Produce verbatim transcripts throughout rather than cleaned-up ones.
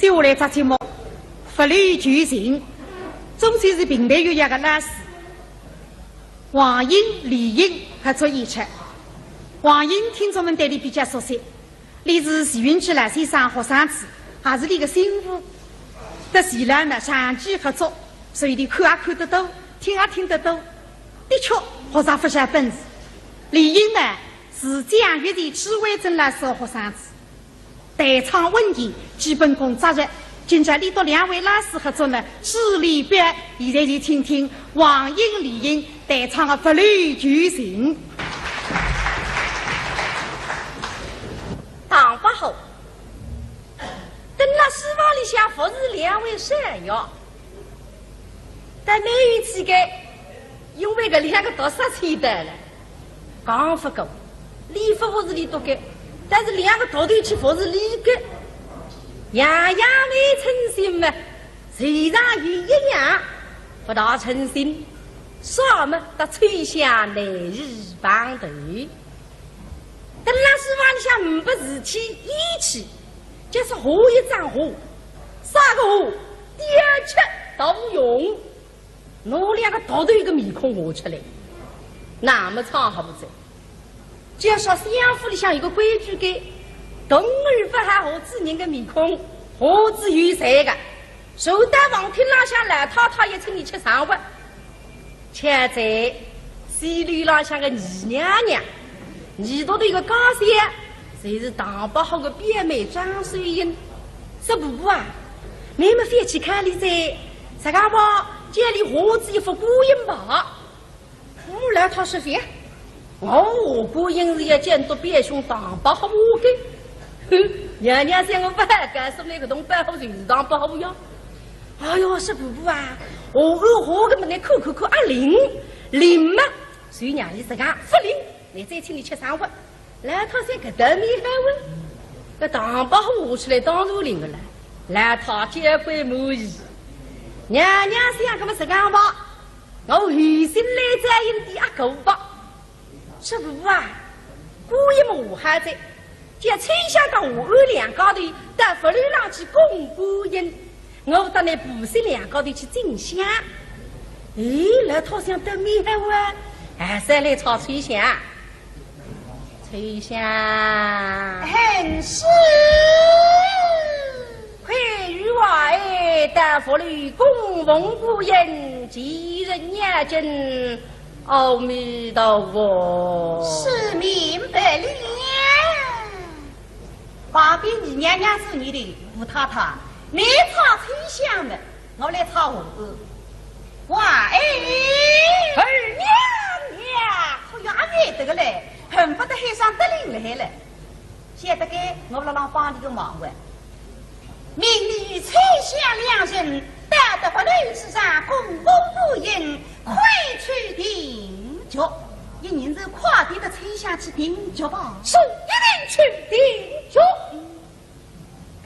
接下来只节目，《佛лю求情》，总算是评弹乐团个老师，王英、李英合作演出。王英听众们对俚比较熟悉，俚是徐云居老先生学生子，也是俚个新妇。搭徐老呢长期合作，所以俚看也看得多，听也听得多，的确学着勿少本事。李英呢，是蒋月泉、许慧珍老师个学生子。 弹唱稳健，基本功扎实。今朝俚笃两位老师合作呢，势力表现，现在就听听王英、李英弹唱个《佛лю求情》。唐伯虎，蹲辣书房里向服侍两位少爷，但没有几个，因为搿两个毒蛇牵到了。 讲勿过，俚勿服侍俚笃个，但是两个头头去服侍俚个，样样勿称心嘛，虽然有一样勿大称心，啥么搭秋香难以碰头。蹲辣书房里向呒不事体，厌气，就是画一张画，啥个画？吊曲独雄。 拿两个独头个面孔画出来，那么唱好勿哉？就要说相府里向有个规矩个，童儿勿好画仔人个面孔，画仔有罪个。坐到房厅浪向，老太太也请俚吃生活。巧哉，戏楼浪向个二娘娘，二笃头一个家小， 就是唐伯虎个表妹张秀英。说婆婆啊，倷么覅去看俚哉，实梗吧，叫俚画仔一幅观音吧。嗯，老太说覅，我画观音是要见到表兄唐伯虎个。哼，娘娘想我勿好，告诉倷搿种伯虎就是唐伯虎呀。哎哟，说婆婆啊，我画个么倷看看看啊灵，灵嘛，就让俚实梗勿灵，倷再请俚吃生活。 老太想搿倒蛮好啊，搿唐伯虎画出来当然灵个了，老太交关满意。娘娘想搿么实梗吧，我有心来再引点阿哥吧。说婆婆啊，姑爷么画好哉，叫秋香搭华安两家头到佛楼浪去供观音，我搭倷婆媳两家头去进香。咦，老太想倒蛮好啊，还是来吵秋香。 秋香。很是。快与我儿到佛楼供奉观音，其人念经，阿弥陀佛。是，明白了。旁边二娘娘是你的，吴太太，你吵秋香呢， 我来吵华安。华安。二娘娘。哎呀，阿妹得个嘞，恨不得海上得灵来了。晓得该我辣浪帮你个忙哇。命你与秋香两人到得佛楼之上供奉观音，快去定局。一人就快点搭秋香去定局吧。是，一定去定局。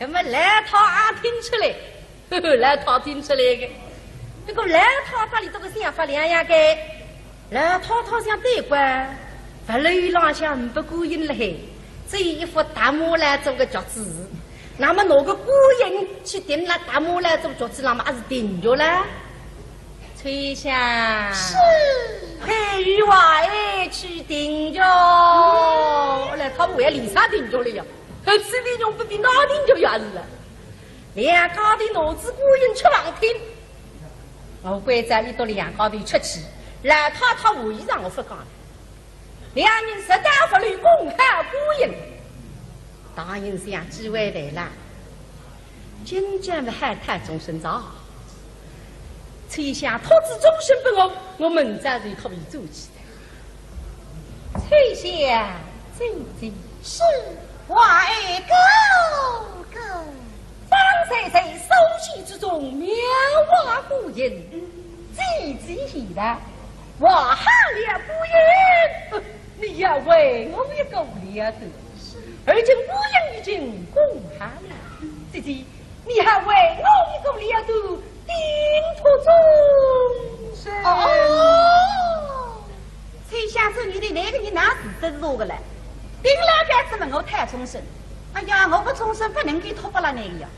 那么老太也听出来，呵呵，老太听出来个。不过老太搭俚笃个想法两样个，老太太想对过，佛楼浪向呒不观音了嘿，只有一副大木来做个局子，那么拿个观音去定辣大木来做局子，那么还是定局了。秋香。是。快与我儿去定局。嗯。老太为啥定局了呀？ 搿是李荣不比哪里就要是了。两家头拿仔观音出房厅，我关照俚笃两家头出去，老太太回上我勿讲了。两人直到佛楼供好观音，唐寅想机会来了，今朝么好讨终身哉。秋香托仔终身拨我，我明朝就可以做起。 秋香，请进。是，我儿哥哥。方才在书席之中描画观音，几句已然，画好了观音，你要为我一个了得。而今观音已经供好了，姐姐， 你还为我一个了得，定脱终身。哦，秋香，做你的那个人哪是真做个嘞？定了该怎么我讨终身？哎呀，我个终身不能够托拨了那个呀。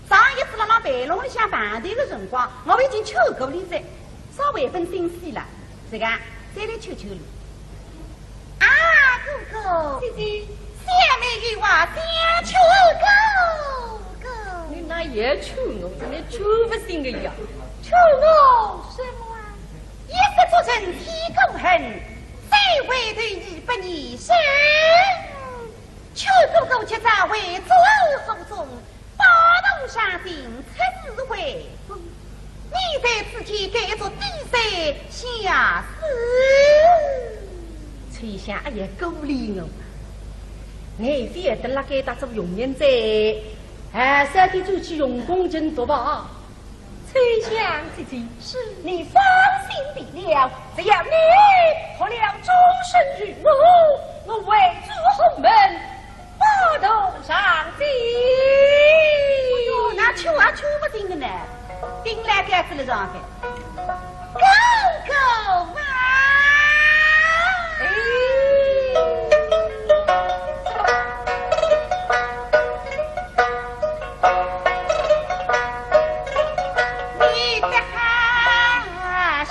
上一次辣辣陪弄里向碰头个辰光，我已经求过你哉，稍微分心些了，这个再来求求你。啊，哥哥，姐姐，小妹有话想求哥哥。你哪也求我，你求不醒个呀？求我什么啊？一失足成千古恨，再回头已不念生。求哥哥今朝回转府中， 宝座上行出是回，你在此间该做低三下四。秋香，哎呀，鼓励我，你晓得辣该搭做佣人哉，哎，三天转去用功勤读吧。秋香姐姐，是。你放心罢了，只要你托了终身于我，我回转府门， 不动上进。哎哟，那求啊求不定的呢，定来该子了上海。哥哥啊！哎。你的好心。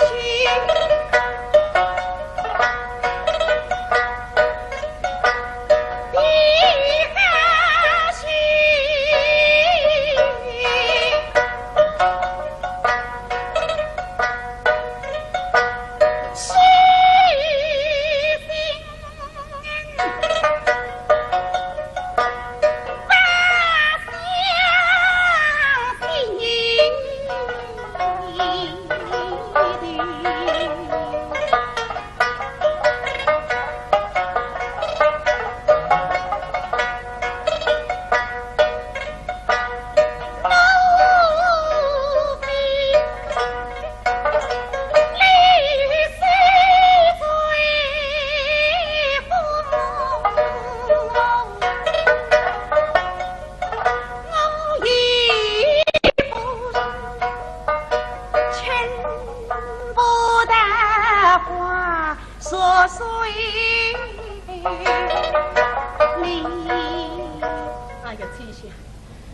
哎呀，秋香，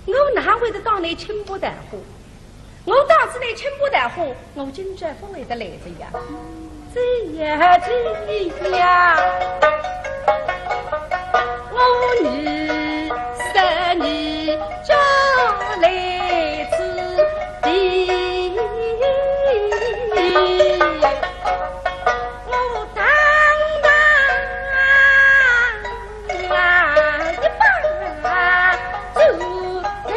我哪会得当你清波淡火？我当是你清波淡火，我今朝勿会得来哉呀。这呀，这呀，我二十年早来此地，我当当一把做对。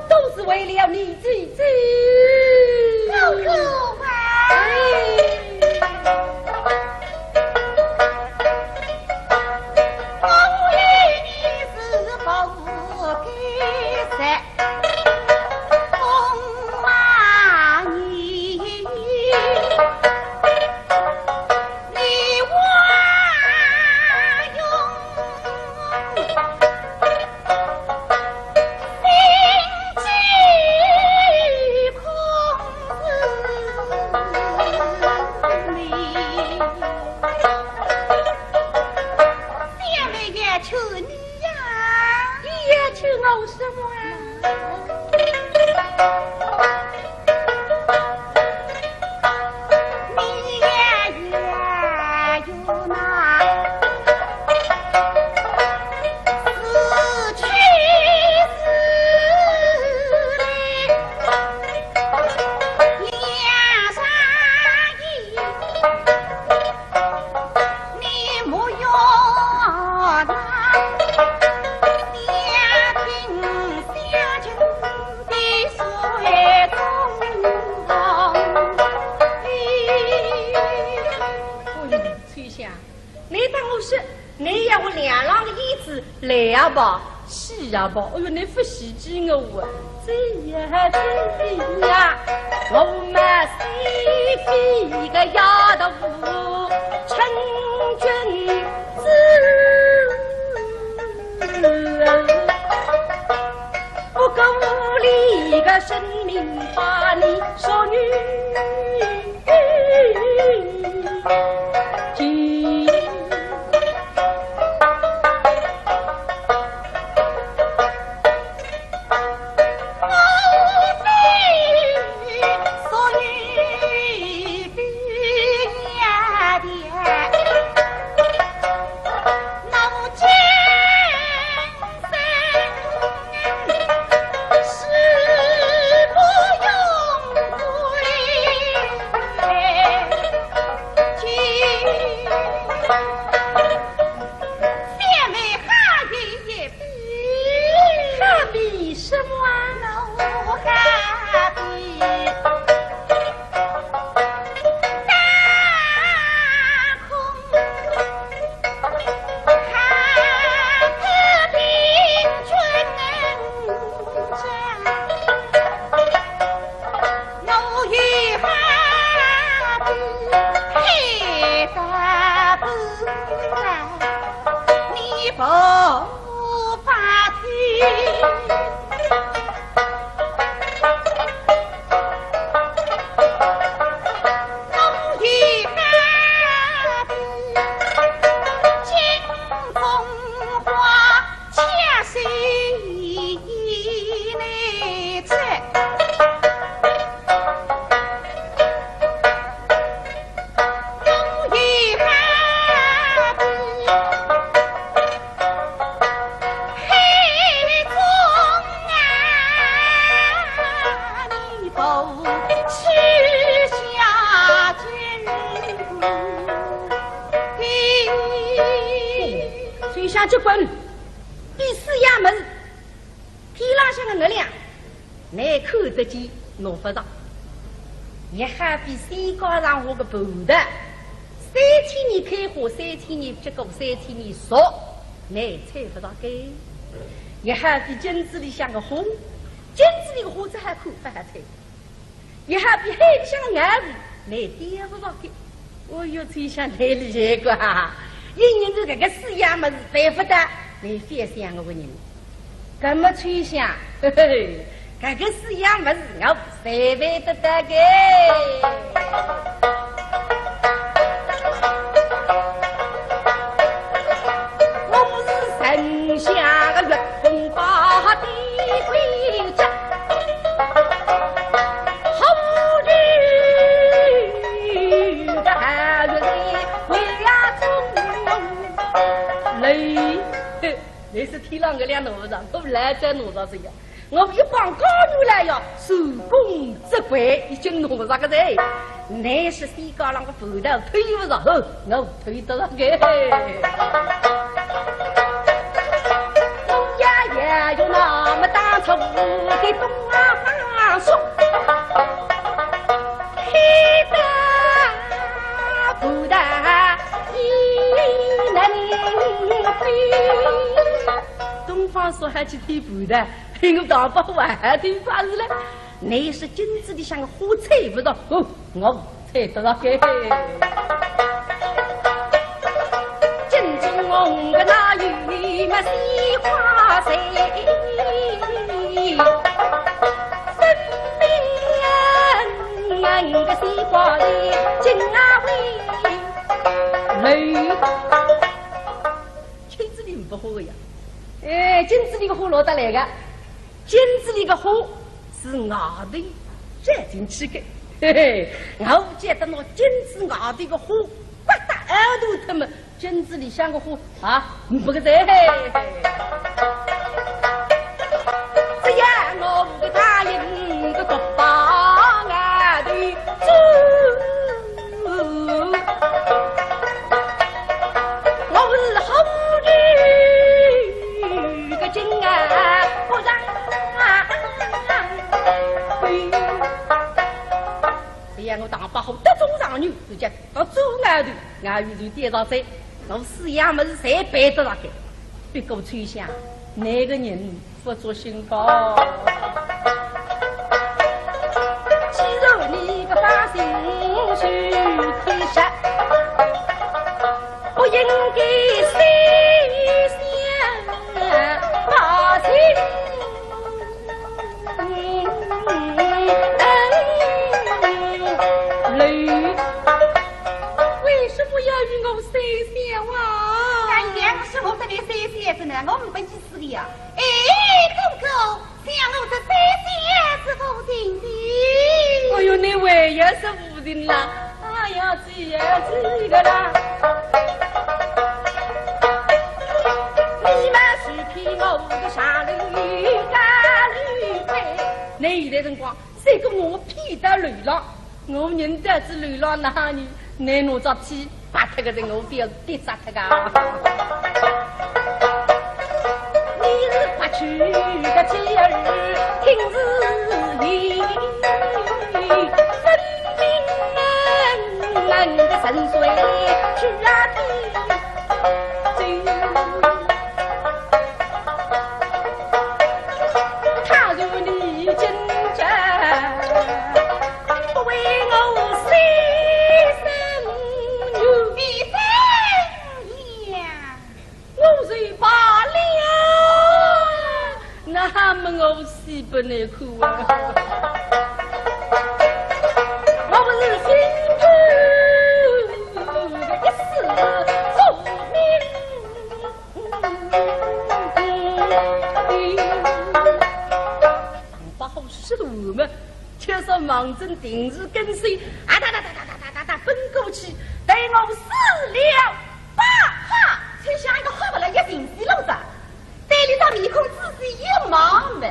都是为了你姐姐。哥哥啊！哎。我与你是不该在风马里，你我用 心机空是你。小妹也求你呀。你也求我什么啊？ 哎哟，秋香，你当我是，你要我两浪个椅子来也罢，去也罢，哎哟，你勿稀奇我啊。这呀，这呀，我们西非个丫头，成君子。 不顾你个生命把你说与君。所以想结棍，比四样物事，天浪向个月亮，倷看得见，拿勿着。也好比世界上下个葡萄，三千年开花，三千年结果，三千年熟，倷采勿着个。也好比镜子里向个花，镜子里个花只好看，勿好采。 也好比海里向个鰲鱼，倷钓勿着个。哦哟，秋香倷厉害个啊！一日是搿个四样物事办勿到，倷覅想我个人。搿么秋香，嘿嘿，搿个四样物事我侪办得到个。我是城下个月红包的贵族。 倷，倷是天浪个两哪能，我来再哪能这样？我一帮高人来呀，手工责怪，已经弄勿着个哉。倷是西高浪个葡萄推勿着，哼，我推得着个。我呀也有那么大仇的东啊说。 东方朔还去推葡萄，我大伯还推瓜子嘞。倷是镜子里向个花采勿着，哦，我采得着个。镜子红个哪有么西瓜采？ 镜子里勿花个呀。哎，镜子里个花哪搭来个？镜子里个花是外头照进去个。嘿嘿，我觉得拿镜子外头个花刮得凹凸脱么， 镜子里向个花啊，勿个哉。只要我个大人个独霸外头走，我是好女个金啊，不让啊。只要我大伯好得中状元，就叫 到做外头，外头就点上去，我四样物事侪办得着个。不过秋香，倷个人勿作兴高。既然你个发心是天杀，不应该心想发心。我呒不意思个呀。哎，哥哥，想我这三小是无情的。哎哟，你还要是无情啦？哎呀，这样子个啦。你们是骗我的上流家里辈。你现在辰光，谁跟我骗到流浪？ 我人到仔流浪哪里，拿侬只屁拔脱个人，我覅跌杀脱个啊！你是不去的妻儿，听是言，分明门的神水去啊地。 他如你今朝，不为我死生女。你怎样？我就罢了，那么我死不能哭啊。我是心中一丝宿命。 唐伯虎说得完么，就说望准定是跟随，啊哒哒哒哒哒哒哒哒奔过去，待我死了吧！哈，就像一个活不了一寻死路子，对俚张面孔仔细一望么，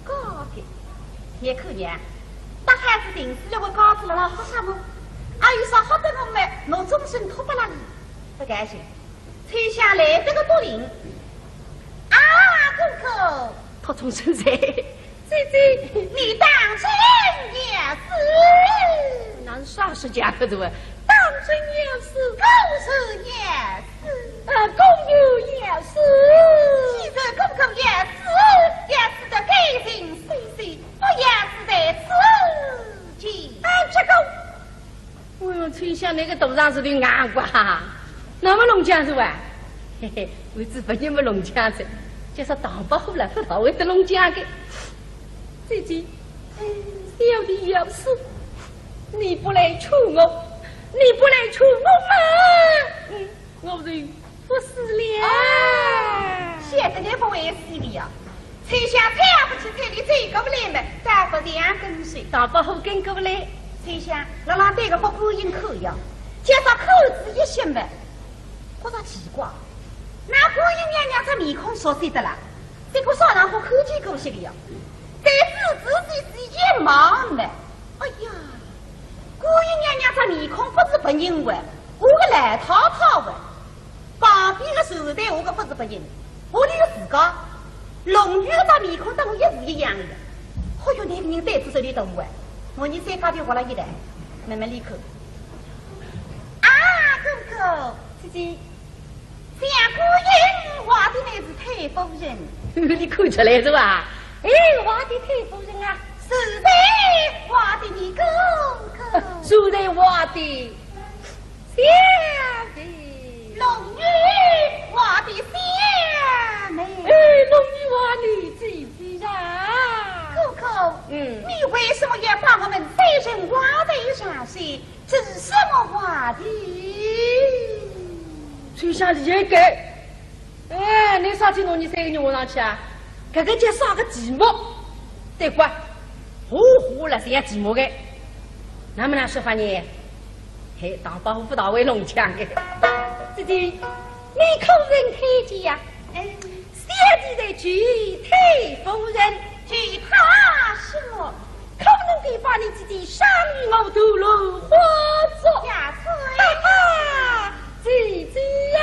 高个，你看呀，大概是定死了，我告诉了好啥么？还有啥好得我么？我终身托不了你，不甘心。 秋香来得个笃定。啊，哥哥。托终身哉。姐姐。你当真要死？那啥是假的这位？当真要死。果然要死。啊，果然要死。既然哥哥要死，要死得干净利索，不要死在此间。啊，这个 哎哟，秋香那个肚肠是头硬瓜，那么弄僵是哇？嘿嘿，为仔别人么弄僵哉，就说唐伯虎了，不大会得弄僵个。姐姐，嗯，小弟要死，你不来救我，你不来救我嘛，嗯，我就 不死了。啊，晓得你不会死的呀。秋香推也不去推，俚走过来么，倒不像跟随。唐伯虎跟过来，秋香，老老对个不观音看呀，介绍看仔一歇么，觉着奇怪，那观音娘娘这面孔熟悉的啦，这个啥场化看见过些个呀？再仔仔细细一望么， 哎呀，观音娘娘这面孔不是别人哇，我个老太太哇。旁边个传台下个不是别人，我俚个自家。龙女搿只面孔搭我一式一样的。哎哟，那个人胆子真的大哇，我伲三家头活了一代，慢慢里看。啊，哥哥，姐姐， 想姑爷，我的乃是太夫人。你看出来是吧？哎，我的太夫人啊。是的，我的你哥哥。是的，我的小弟。龙女，我的小妹。哎，龙女，我的姐姐啊。哥哥，嗯。你为什么要把我们三人挖在一床睡？ 这是什么话题？秋香厉害个。哎，你啥体弄伲三个人窝上去啊？搿个叫啥个寂寞？对个，花花了侪要寂寞个。那么哪说法呢？嘿，唐伯虎不大会弄僵个。姐姐，你可曾看见呀？哎。 小弟在求太夫人，求她什么？可能得把你姐姐赏与我头颅花烛。呀，哈哈，姐姐呀！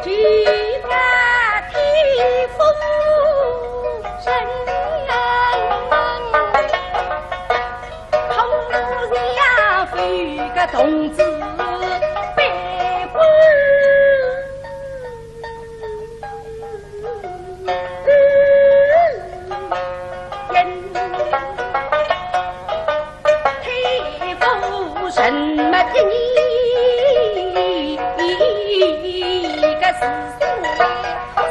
求她太夫人。 同志悲欢人，太夫人么一年个事情，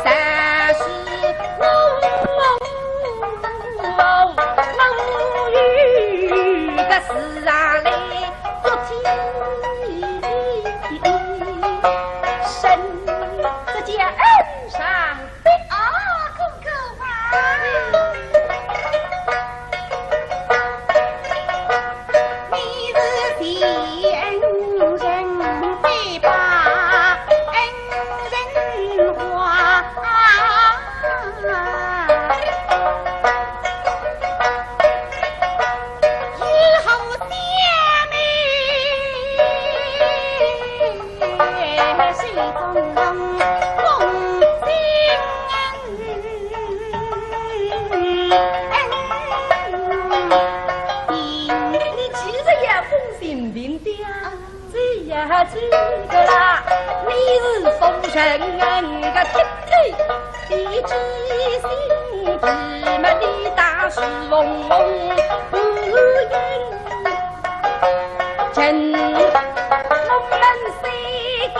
三十五。 我与人个天地，地之心，地么地大是嗡嗡不应。人，我们三个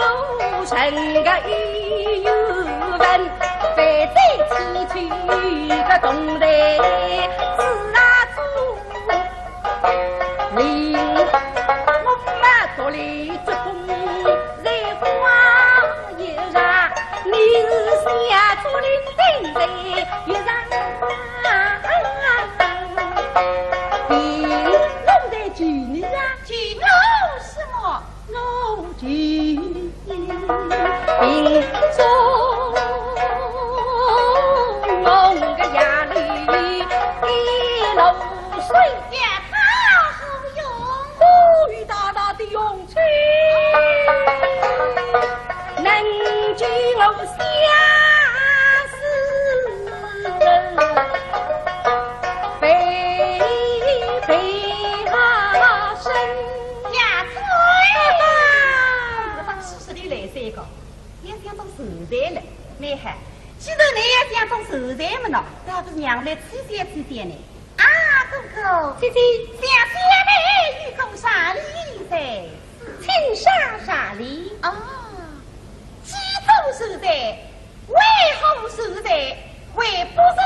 人个语文，非在提起个动代，是啊，做 林，我们独立做工，在荒野上，你是想做林，林在月上。林，我在救你啊。救我什么？我救 中，我个夜里一路水，也怕何用？我有大大的勇气，能救我相思，悲悲他生。呀，对，这个当时是你来这个。 要想做秀才了，蛮好。既然你要想做秀才么喏，倒不如让我来推荐推荐你。啊，哥哥，姐姐，想想你有个啥礼在？请上啥礼？啊，既做秀才，为何秀才会不是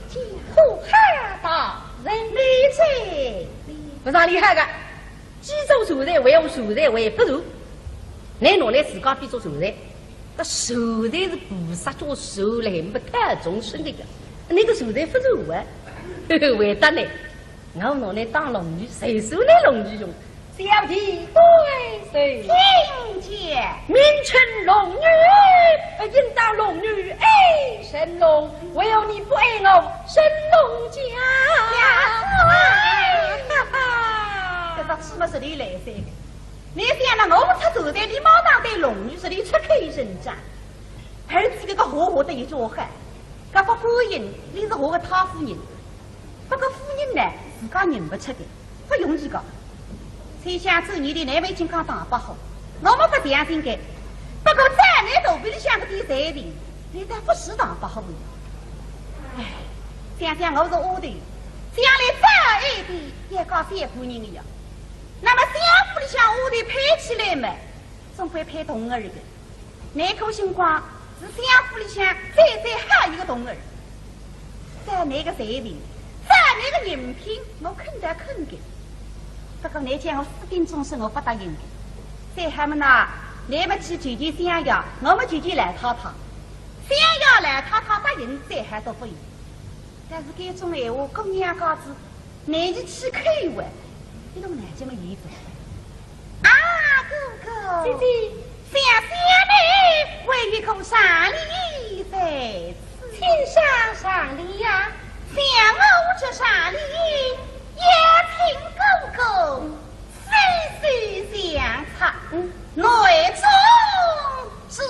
家？好大人。你这……不是厉害个。 既做秀才，为何秀才会不如？倷拿倷自家比作秀才，搿秀才是菩萨叫秀来，没太众生的个。倷个秀才不如啊？回答呢，我拿倷当龙女，谁说倷龙女用？小弟对谁？请讲。名称龙女，应当龙女爱神龙，为何你不爱我神龙家？呀，哈哈。 搿只芝麻是你来三个。你想呢，我出秀才，你马上对龙女是你出口成章。而且搿个话话得一句好，搿个官人，你是我个太夫人，搿个夫人呢，自家认不出的，不容易个。谁想做你的难为情讲打不好，我们不相信的。不过在你肚皮里向个点才情，你倒不是打不好的。唉，想想我是丫头，将来早一点也搞小官人的呀。 那么相府里向丫头配起来嘛，总归配童儿的。那个辰光是相府里向最最好一个童儿。照那个才情，照那个人品，我肯得肯的。不过你叫我私定终身，我不答应的。再还么呢，你们去求求相爷，我们求求老太太。相爷老太太答应，再还都不应。 但是搿种闲话，姑娘家子难以启口啊，一动脑筋么有种。啊，哥哥，姐姐，想想你为你可上礼在此。请上上礼呀。想我这上礼，也请哥哥细细相察，嗯。内中之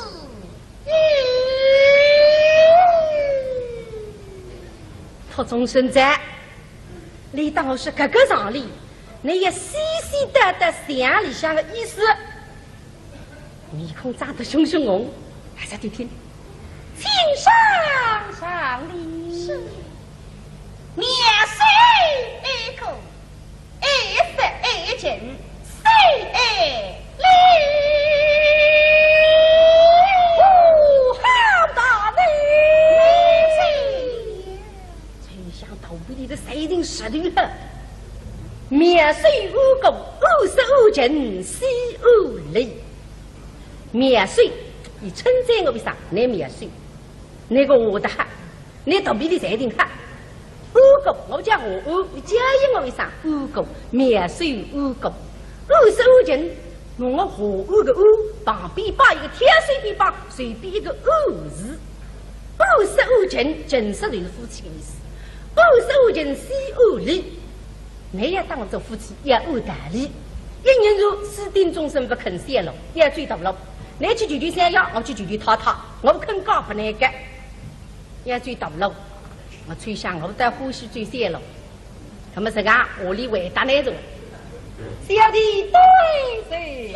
托终身哉，你当我是搿个上礼，你也细细搭搭想里向的意思。面孔涨得熊熊红，还是听听。请上上礼。是。面首一个 一色一情，谁爱理？哦，好大礼！丞相肚皮里的才情实头好，面首无过，五色五情，谁爱理？面首，伊称赞我一声，倷面首，倷个我的哈。 倷肚皮里才情好。五个，我叫我五，你叫应我一声五个，面首五个。五色五情，我我和五个五，旁边摆一个挑手边旁，随便一个五字。五色五情，情色就是夫妻的意思。五色五情，谁爱理？ 倷要搭我做夫妻，要按道理。一人如私定终身不肯散了，要走大路。倷去求求相爷，我去求求太太，我不肯讲不能个。要走大路，我推想我到欢喜走散了。那么这个屋里回答倷说，小弟对谁？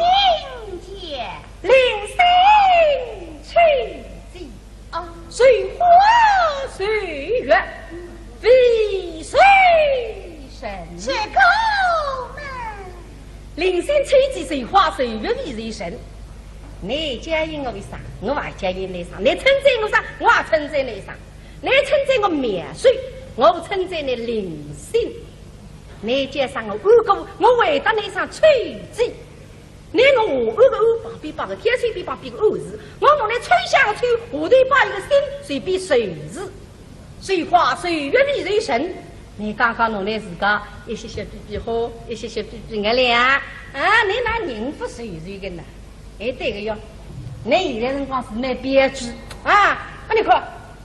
请讲。令郎。谁花谁月为谁神。你教训我一声，我也教训你一声；你称赞我一声，我也称赞你一声；你称赞我妙手，我称赞你灵性。你叫声我安哥，我回答你一声吹鸡。你拿我安个安，旁边摆个天水，边旁边个安字，我拿你吹响个吹，下头摆一个心，随便谁字。 谁花谁月为谁神。你刚刚弄来自家一歇歇比比好，一歇歇比比眼亮，啊，你拿人勿随随个呢？哎，对个哟，你现在辰光是蛮标致啊，啊，你看，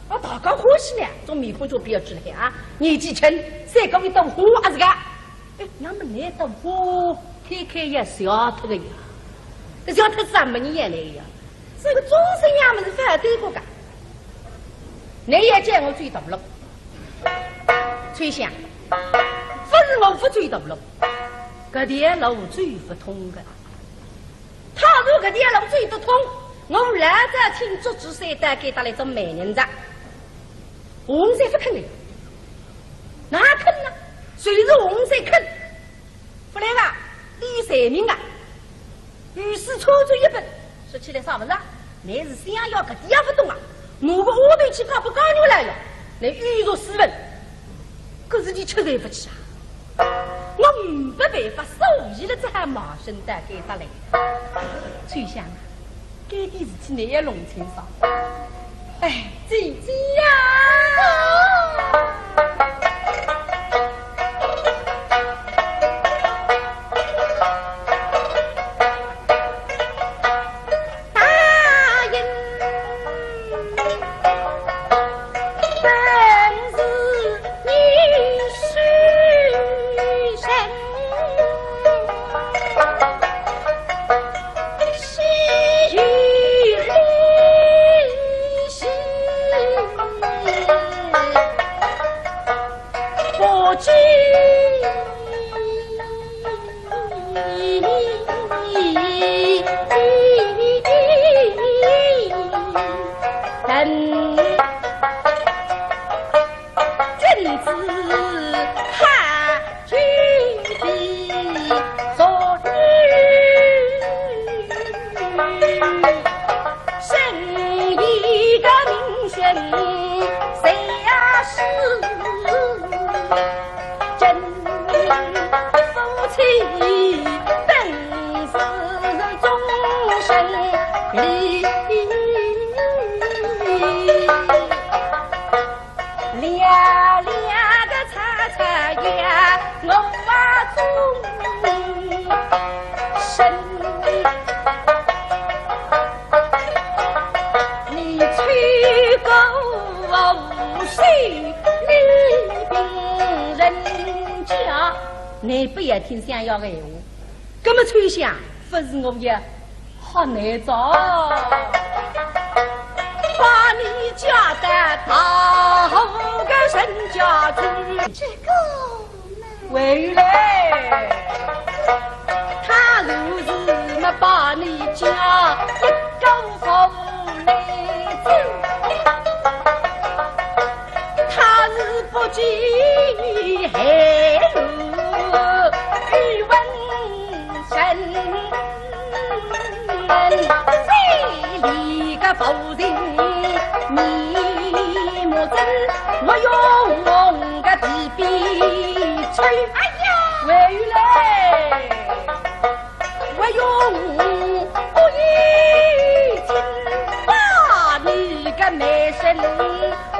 啊，大家欢喜呢，种面孔就标致了啊，年纪轻，赛过一朵花啊，是个。 哎，那么难得我开开也笑脱个呀，搿笑脱啥么人也来呀？是个众生呀，么是反对过个。你也叫我走大路，秋香，勿是我勿走大路，搿条路走勿通个。 倘若搿条路走得通，我老早请祝枝山到该搭来做媒人哉。洪山勿肯个，哪肯呢？就是洪山肯，勿来个，你有罪名个。御史参奏一本，说起来啥物事啊？乃是想要搿点也勿懂啊，拿个丫头去嫁拨家奴来呀，乃侮辱斯文。 搿事体吃罪勿起啊！我没办法，所以了只好卖身到该搭来。秋香啊，该点事体你也弄清爽。哎，姐姐呀！你不要听相爷个闲话，搿么秋香勿是我也好难找，把你嫁到大户个人家去。这个嘛，回来，他若是没把你嫁一个好来子，他是不计害路与文人。 这里个夫人，你莫真，我用我个皮鞭抽。哎呀！回来，我用我一斤把你个美声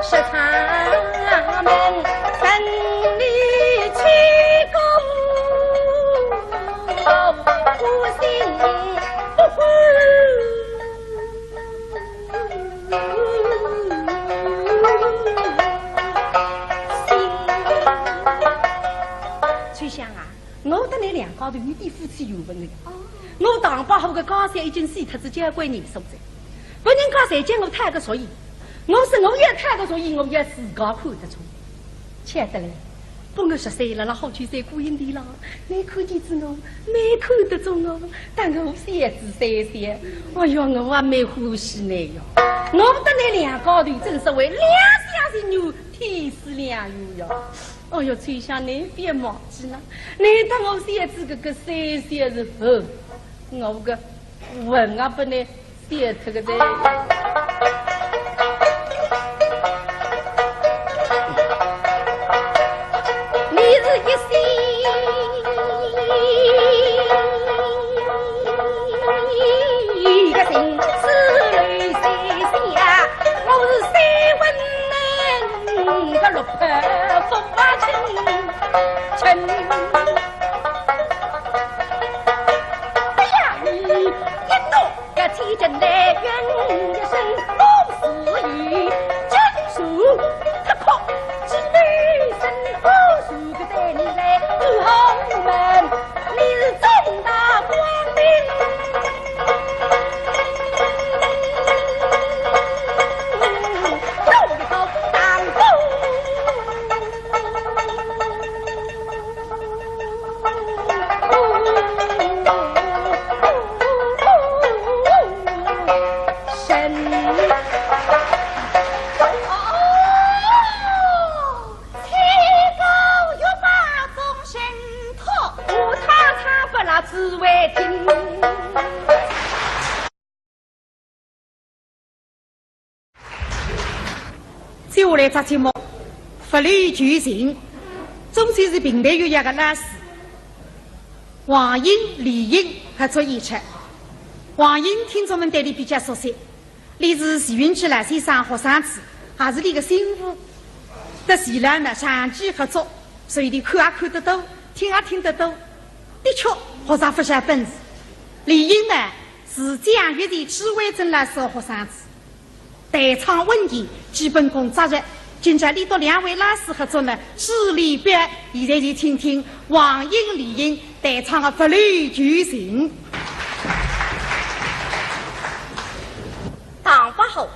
说唱门，等你去过。 秋香啊，我搭你两家头有点夫妻缘分的呀。哦。我唐伯虎个家小已经死脱仔交关年数哉，别人家侪叫我讨个主意，我说我要讨个主意，我要自家看得中。 晓得嘞，不过十岁了，辣好几岁过人的了，你看见仔我，你看得中我，但我小子三岁，哎哟，我也蛮欢喜你哟。我搭你两家头真是为两厢情愿，天赐良缘哟。哎哟，秋香，你别忘记了，你搭我小子搿个三岁是后。我个文啊，不能写这个的。你是一心一个心，思虑心想，我是三魂难个六魄不清。 哎呀，你一怒要起阵来，怨一声，我是一真主，他可知女生我是个带你来入豪门，你是正大光明，做一个当官。 哦，天高欲把众神托，我太太不拉紫薇亭。 接下来只节目，《佛女求情》，中间是评弹月夜个拉丝。王英、李英合作演出。王英听众们对俚比较熟悉，俚是徐云志老先生学生子，也是俚个心腹。搭徐老呢长期合作，所以俚看也看得多，听也听得多，的确学着勿少本事。李英呢，是蒋月泉、朱慧珍老师个学生子。 弹唱稳健，基本功扎实。今朝俚笃两位老师合作呢，势力表，现在就听听王英、李英弹唱个《佛女求情》。唐伯虎，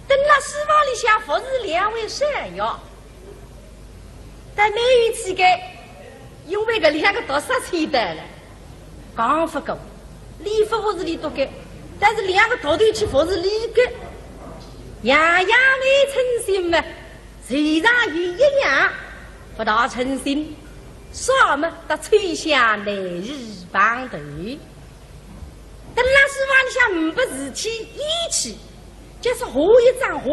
登勒书房里向服侍两位少爷， 但蛮有趣个，因为搿两个毒蛇去得了，讲勿过，俚勿服侍俚笃个，但是两个毒头去服侍俚个，样样蛮称心嘛，虽然有一样勿大称心，啥么搭秋香难以碰头。 登勒书房里向呒不事体，一气就是画一张画，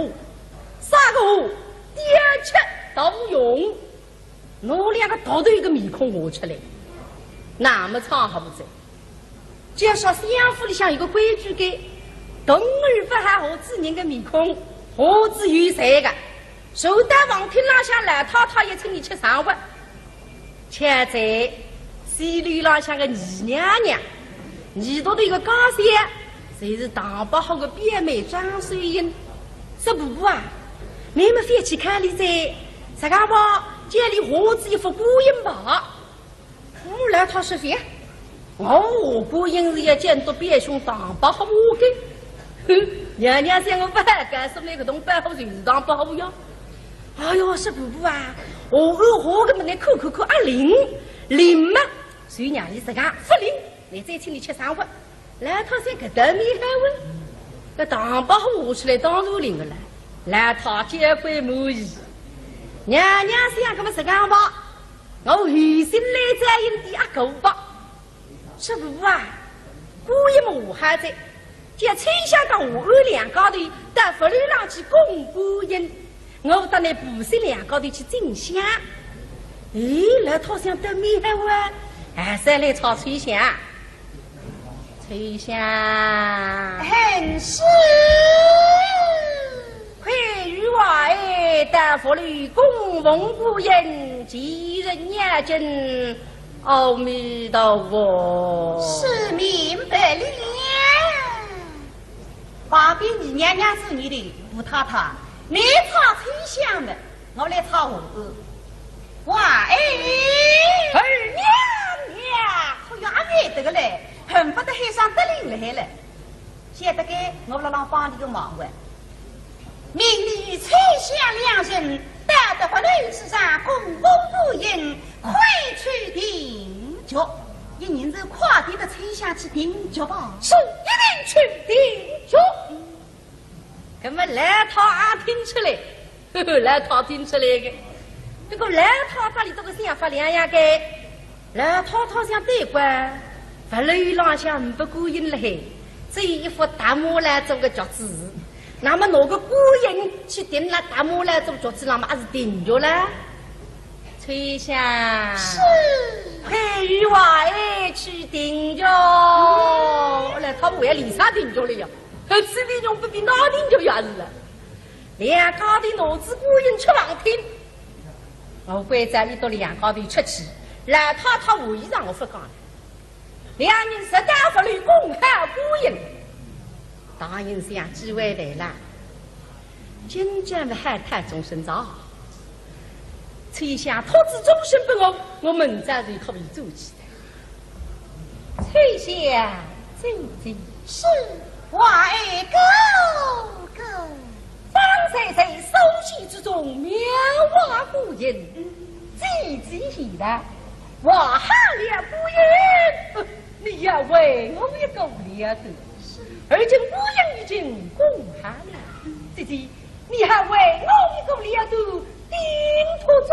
啥个画？雕刻大用，拿两个毒头个面孔画出来，那么唱好勿哉？就说相府里向有个规矩个，童儿勿好画仔人个面孔，画仔有罪个。 坐到房厅浪向，老太太也请俚吃生活。恰在西楼浪向个二娘娘，二笃头一个家小，就是唐伯虎个表妹张秀英。说：“婆婆啊，你们覅去看俚哉，实梗吧，叫俚画仔一幅观音吧。” 我老太说覅，我画观音是要见到表兄唐伯虎个。哼，娘娘想我勿好，告诉倷搿东伯虎就是唐伯虎呀。哎哟，说婆婆啊，我画个么倷看看看啊灵，灵嘛，就让俚实梗勿灵，倷再请俚吃生活。 老太想搿搭蛮好啊，搿唐伯虎画出来当然灵个了，老太交关满意。娘娘想，搿么实梗吧，我有心来再引点阿哥吧。说婆婆啊，观音么画好哉，叫秋香搭华安两家头到佛楼浪去供观音。 我搭倷婆媳两家头去进香。哎，老太想得蛮好啊，还是来吵秋香。秋香。很是。快与我儿到佛楼供奉观音，祈求念经，阿弥陀佛。是，明白了。旁边二娘娘是你的，吴太太，你吵秋香的， 我来吵华安。哇，哎，二娘娘，可也怨得个嘞，恨不得喊声得令来了。晓得个，我辣浪帮你个忙哇。命你与秋香两人到得佛楼之上供奉观音，快去定局。一人就快点搭秋香去定局吧。是，一定去定局。搿么老太也听出来， 老太听出来个。不过老太搭里头个想法两样个，老太太想对过，佛楼浪向呒不观音了嘿，只有一幅大马来做个脚子。那么拿个观音去钉了大马来做脚子，那么还是定脚了？翠香。是。快与我一起定脚。后来他们还连啥定脚了呀？还是你用不比那定脚也是了。两家头拿仔观音出房厅，我关照你到两家头出去，老太太回上我不讲了。 两人直到佛楼恭贺观音。大人想机会来了，今朝么还太终身早。翠香托仔终身拨我，我明朝就可以做起的。翠香，姐姐。是，我爱哥哥。 方才在书席之中描画观音，姐姐喜道，画好了观音，呃，你要为我一个了断。而今观音已经恭贺了，姐姐，你还为我一个了断，顶托终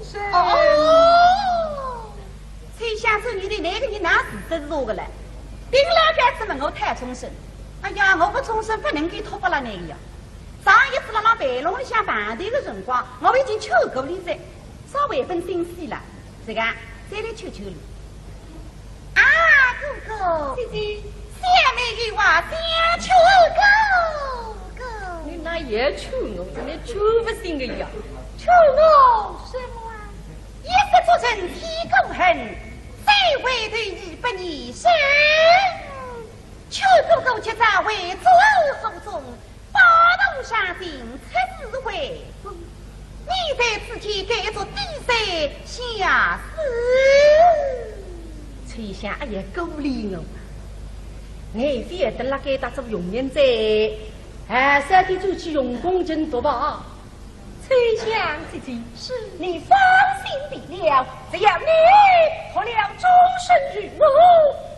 身。哦，翠香，你的那个人哪是真做个嘞？顶老板子问我讨终身，哎呀，我个终身不能够托拨了那个呀。 上一次辣辣陪弄里向碰头个辰光，我已经求过你哉，稍微分心些了，这个再来求求你。啊，哥哥。姐姐。小妹有话想求哥哥。你哪也求我，你求不醒个呀？求我什么啊？一失足成千古恨，再回头已不念身。求哥哥今朝回转府中， 报堂上进，出师回宫，你在此间该做低三下四。翠香，哎呀，可怜我啊！我非要等辣该搭做佣人哉，还是要转去用功勤读吧。 翠香姐姐。是。你放心得了，只要你托了终身于我，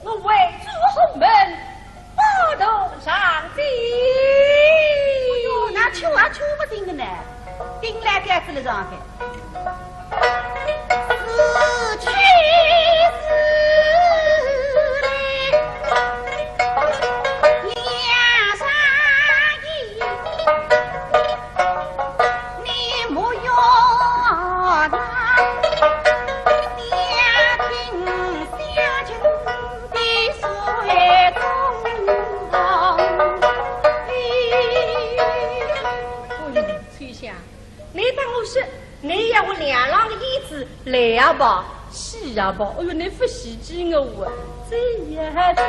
我回转府门，报堂上进。哎哟，那求也求不醒的呢，顶老板子了上海。是去是来，梁山 哎，翠香，你当我是，你要我两郎个意思，来也罢，去也罢，哎哟，你不稀奇我啊。 这呀，这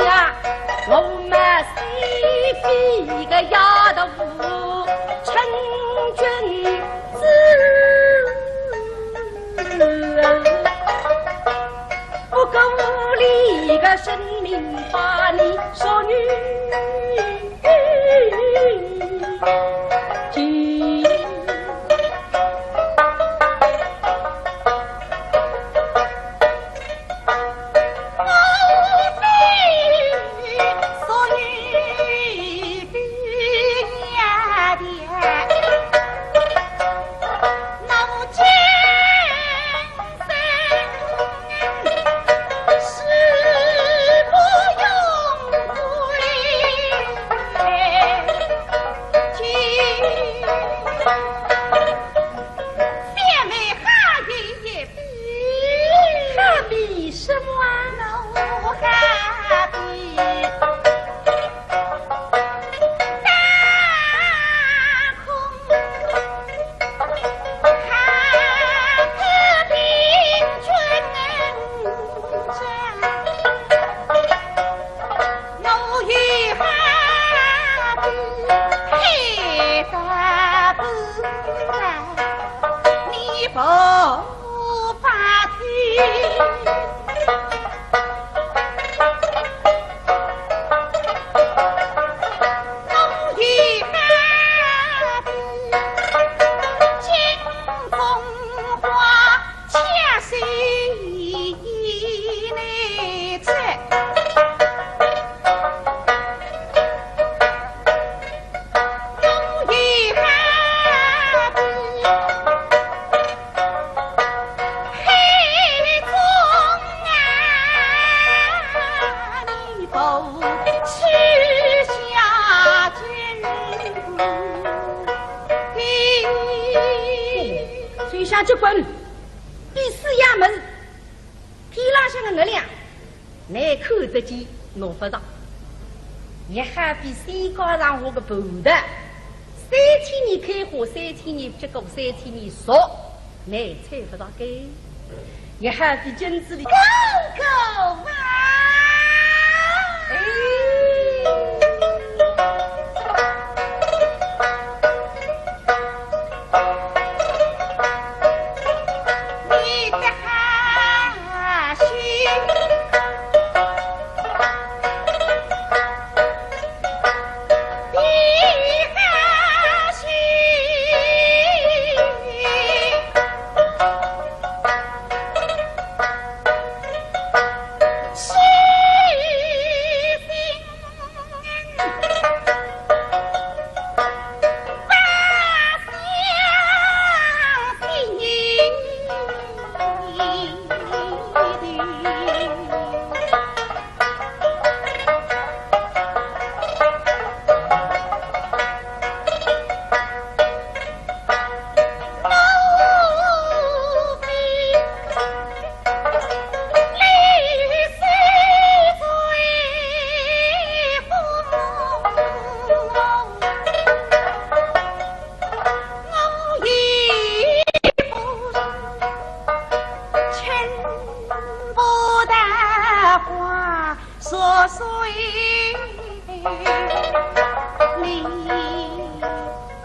呀，我们西非个丫头成君子。不顾你个生命把你说女。秋香结棍，比四爷么事，天浪向个月亮，倷看得见，拿勿着。也好比山高上下个葡萄，三千年开花，三千年结果，三千年熟， 倷猜勿着个，也好比金子里。哥哥啊！哎。你的好心。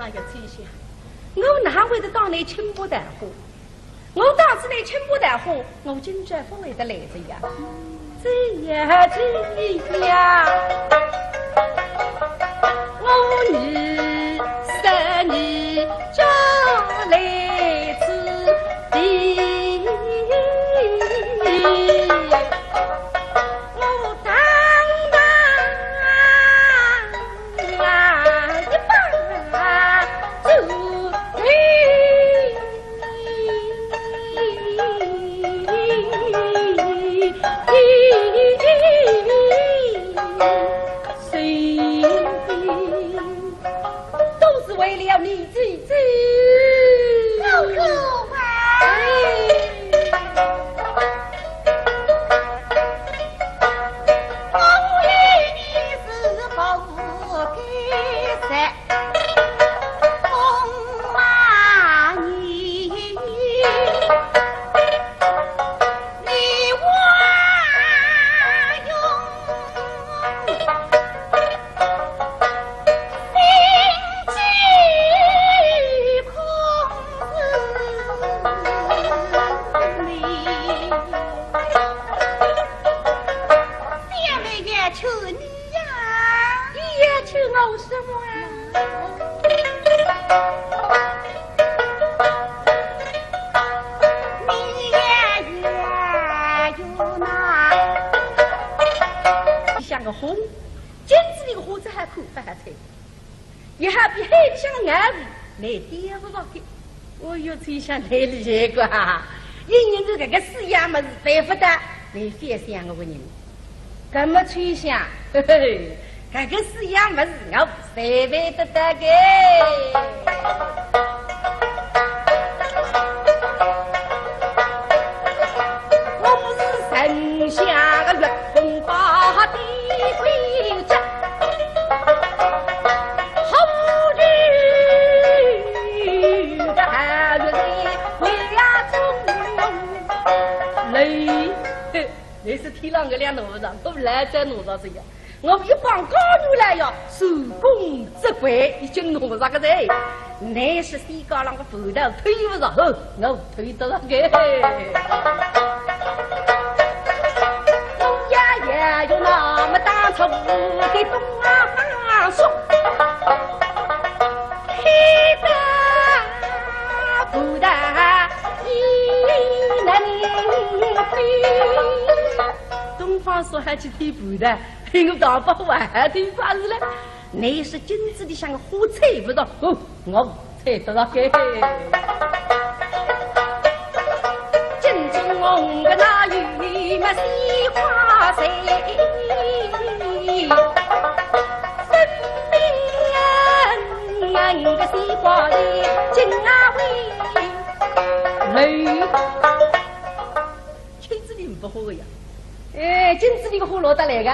哎呀，秋香，我哪会得当倷清波桃花？我当仔倷清波桃花，我今朝勿会得来哉呀。 这呀，这呀，我二十年早来此地，我当那一把做媒。 都是为了你姐姐。哥哥啊！哎。 像个花，金子里个花，搿还看勿好猜。 也好比海里向个饵鱼，倷钓勿着个。哦哟，秋香倷厉害个啊！因为搿个四样物事办勿到，倷覅想我个人。搿么秋香，嘿嘿，搿个四样物事我侪办得到个。我是神仙个月光宝的鬼家。 倷，倷是天浪个两哪着，我来再哪着这样。我一帮高人来呀，手工责怪，已经哪着个哉。倷是西高浪个葡萄推勿着，吼，我 推得了个。呀呀哟，那么当初的东方朔，黑的不得一能推。东方朔还去推葡萄，我大伯还推法子嘞。 倷是金子里向个花猜勿着，哦，我猜得着个。金子红个哪有么西瓜谁？花个呀。哎，镜子里个花落得来个，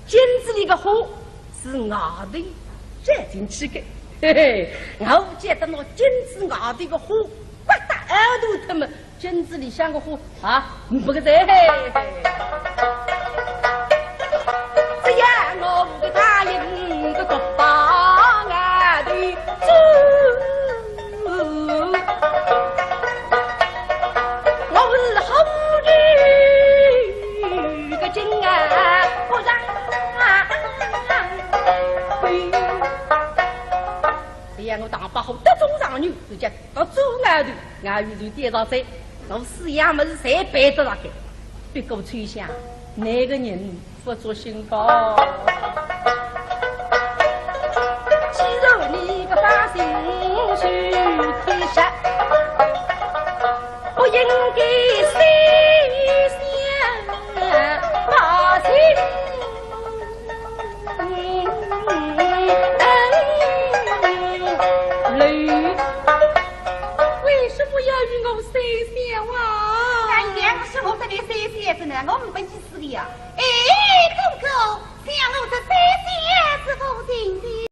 镜子里个花是外头照进去个。嘿嘿，我勿见得拿镜子外头个花刮得凹凸脱么，镜子里向个花啊，没个哉。只要我个答应个国宝外头走。 我是好女个金啊，不然啊。哎呀，我大伯好得中状元，人家到做外头，外头就跌着哉，我四样么事侪背得上个。不过秋香，那个人 不作兴高。既然你个发心去天下，不应该三下八心。为什么要与我三下啊？哎呀，是我这里三下子呢，我们本 是的呀。哎，哥哥，想我这三下是无情的。